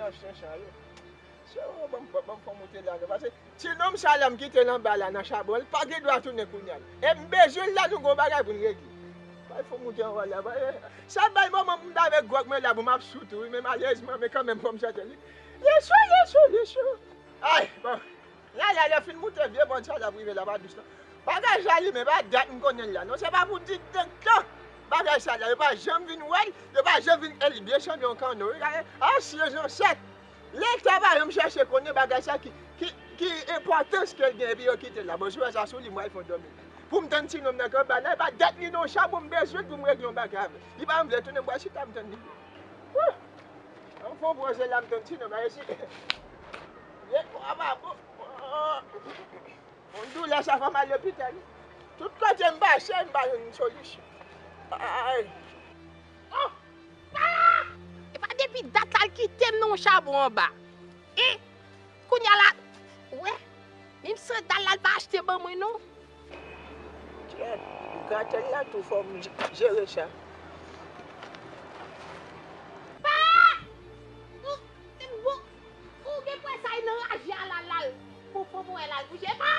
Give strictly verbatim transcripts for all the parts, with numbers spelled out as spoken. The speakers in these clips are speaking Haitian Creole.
Nan chan chan yo. Cheri, ban m, ban m fè w moute la non. Paske ti nonm sa la m kite l anba la nan chabon, li pa gen dwa tounen kounye a. E m bezwen l la, nou gon bagay pou n regle. Bay fè w moute anba la. Sa bay moman m t avèk gwòg mwen la pou m ap sou tou wi, men malerezman, men kanmenm fò m chante li. Li cho, li cho, li cho. Ay, bon. Lala, lè fin moute vye bòn sa l ap rive la, pa dous non. Bagay sa li menm, pa dat m konnen l la non. Se pa pou di tank tan. Bagay sa la, yo pa janm vin wè l, yo pa janm vin, e li byen sanble yon kanno wi. Gade, a, siyèj lan sèk. Leta pa janm chèche konnen bagay sa ki, ki, ki enpòtans ke l gen, epi yo kite l la. Bon, si w wè sa sou li, m pral fè w dòmi. Pou m tann ti nonm nan k anba la, e pa dat li non, chabon m bezwen pou m regle yon bagay avè l. Li pa janm vle tounen, m pral chita m tann li. Wouh! An fon pwoze la m tann ti nonm la resi. Ye kwa pa bon. Yon doulè sa fè m al lopital. Tout kote m pase, m pa jwenn solisyon. Ay. Oh! Papa! E pa depi dat la l kite m nan yon chabon anba. E kounye a la, ou wè, menm sandal la l pa achte ban mwen non. Kèt, gratèl la tou fò m jere sa. Pa! Ou, ou, ou gen pwen sa nan raje a la, la. Pou, pou, pou, la, pou, je pa!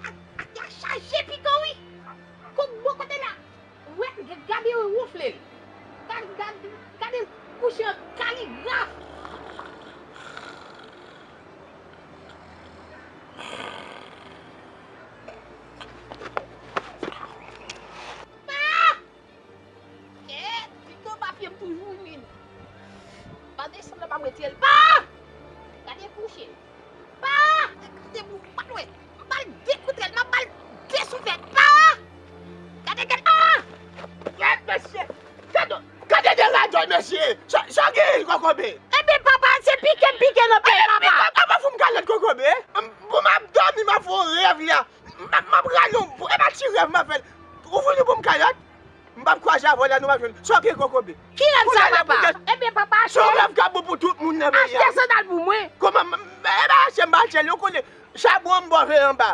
Ak, ak, y a chaje pikan wi. Kòk bò kote la. Wè, gade yo wonfle l. Gade, gade, gade l kouche an kaligraf. Ah! Kèt, pikan pa pye m toujou rid. Pa desann nan, pa m retire l. Pa! Gade kouche. Pa! Gade bou, pa lwen. M ba l de kout rèl, m ap ba l de souflèt. Pa! Gade, gade, ah! Kèt, mesye! Gade, gade de radòy, mesye! Sa, sa gen, kokobe? Ebyen, papa, se pike m pike nan pye, papa. Apa fou m kalòt, kokobe? Pou m ap dòmi, m ap fè yon rèv la. M ap, m ap rale yon, e pa ti rèv m ap fè. Ou vini pou m kalòt? M p ap kwaze avè w la, nou p ap jwenn. Sa w gen, kokobe? Ki rèv sa, papa? Ebyen, papa, achte. Se yon rèv k ap bon pou tout moun nan peyi a. Achte sandal pou mwen. Kòman? M, m, e pa achte, m pa achte l, ou konnen. Chabon an m bò veye anba.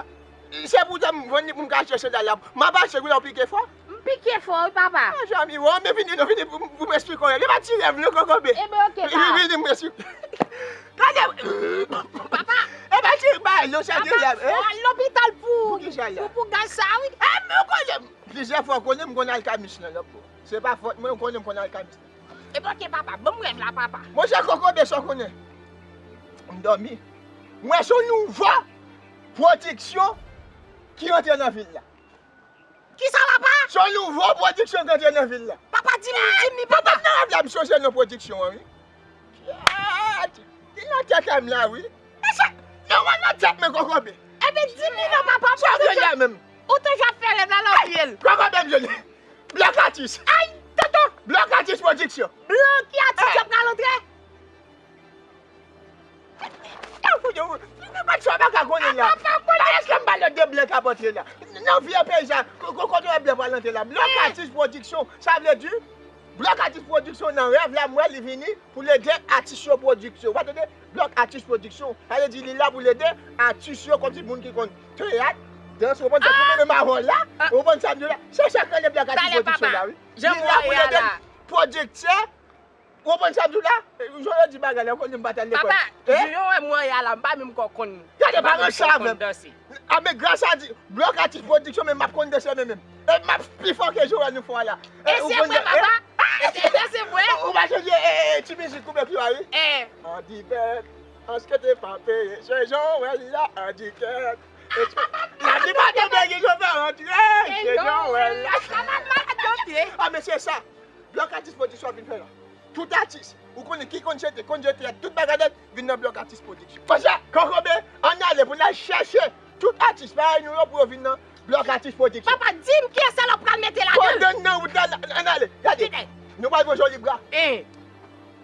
Se pou sa m vann li pou m ka achte sandal la. M ap achte, kounye a w pike fò. M pike fò, wi, papa. Ah, zanmi, wè, men vini, non, vini pou, pou m esplike w. E pa ti rèv, non, kokobe. Ebyen, oke, pa. Vini, vini, m esplike. Gade. Papa. E pa ti bagay, non, sa gen rèv, hein? Papa, fò al lopital pou, pou ki sa la? Pou, pou gaz sa, wi. Eh, men w konnen. Plizyè fwa, w konnen m konn alkamis nan lòt bò. Se pa fòt mwen, w konnen m konn alkamis nan. Ebyen, oke, papa, ban m rèv la, papa. Monchè, kokobe, sa w konnen? M dòmi. M wè se yon nouvo pwodiksyon ki rantre nan vil la. Kisa, papa? Se yon nouvo pwodiksyon ki rantre nan vil la. Papa, di m, di m li, papa. Pandan m nan rèv la, m sonje non pwodiksyon an, wi. Kèt! Li nan tèt a m la, wi. Mesye, nou wè nan tèt mwen, kokobe. Ebyen, di m li non, papa. Sa w gen la menm? Ou toujou ap fè rèv la nan pye l. Kokobe m jwenn li. Blòk Atis. Ay, tonton. Blòk Atis pwodiksyon. Blòk Atis, y ap pral antre. Mwen pa t fè baka konnen la. Èske m pale de blan k ap antre la? Nan vye peyi sa, ko-, ko-, kote wè blan pral antre la? Blòk Atis pwodiksyon, sa vle di, Blòk Atis pwodiksyon nan rèv la, m wè li vini pou l ede atis yo pwodiksyon. Ou pa tande? Blòk Atis pwodiksyon, sa vle di li la pou l ede atis yo, kòmsi moun ki konn teyat, dans, ou konprann sa, pou mennen mawon la, ou konprann sa m di w la? Se sa k rele Blòk Atis pwodiksyon la, wi. Li la pou l ede pwodiktè. Ou konprann sa m di w la? Jan yo di bagay la, ou konnen m pa t al lekòl. Papa, jan yo wè m wè a la, m pa menm ko konn. Gade, pa ranse avè m. A, men gras a di, Blòk Atis pwodiksyon, men m ap konn danse menm menm. E m ap pi fò ke Joel nou fò a la. E se vre, papa. E se vre. Ou pa sonje, e, e, ti mizik koube pye a, wi. An di bèt, anskete pa peye, se Joel la, an di kèt. N a di pa tande ki Joel antre, se Joel la. Papa, malad nan pye. A, men se sa. Blòk Atis pwodiksyon ap vin fè la. Tout atis, ou konnen ki konn chante, konn jwe teyat, tout bagay nèt, vin nan Blòk Atis pwodiksyon. Konsa, kokobe, ann ale pou n al chèche tout atis parèy nou yo pou yo vin nan Blòk Atis pwodiksyon. Papa, di m kiyès l ap pral mete ladan l. Pandan n nan wout la, ann ale. Gade, nou pral pran Joli Bra. E,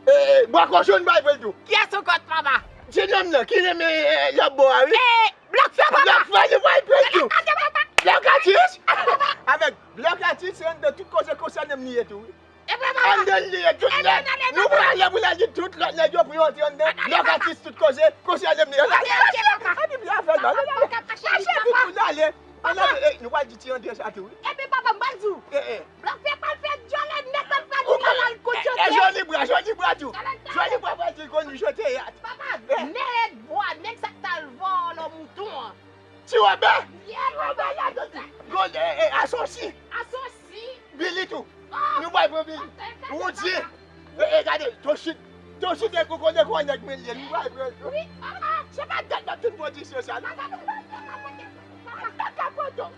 e, Bwa Kochon, n pral pran l tou. Kiyès ankò, papa? Ti nonm nan ki renmen lòt bò a wi. Blòk fè papa. Blòk fè li pral pran tou. Blòk atis. Avèk blòk atis se anndan tout koze konsène m li ye tou wi. Anndan li ye tout nèg. Nou prale pou n al di tout lòt nèg yo pou yo antre anndan. Blòk atis tout koze konsène m li ye. Epi byen fè l mal. Mache vit pou n ale. Nou pral di ti Andre sa tou wi. Epi papa m pral di w. Blòk fè pral fè dyòlè nèt al pral di l al al kote yo te. Joli bra, joli bra tou. Joli bra pral di l konn jwe teyat. Papa, nèg bwa, nèg sa k t al vòlò mouton an. Ti Wòbè. Ti Wòbè la, gade. Gade, e, e, asosi. Asosi. Bili tou. Nou bay pran Bili. Woudye. E, e, gade, Tochit. Tochit e kou konnen kon nèg men l ye. Nou bay pran. Wi, papa. Se pa dat nan tout pwodisyon sa, non? Papa, nou bay pran, papa. Papa, kaka poto.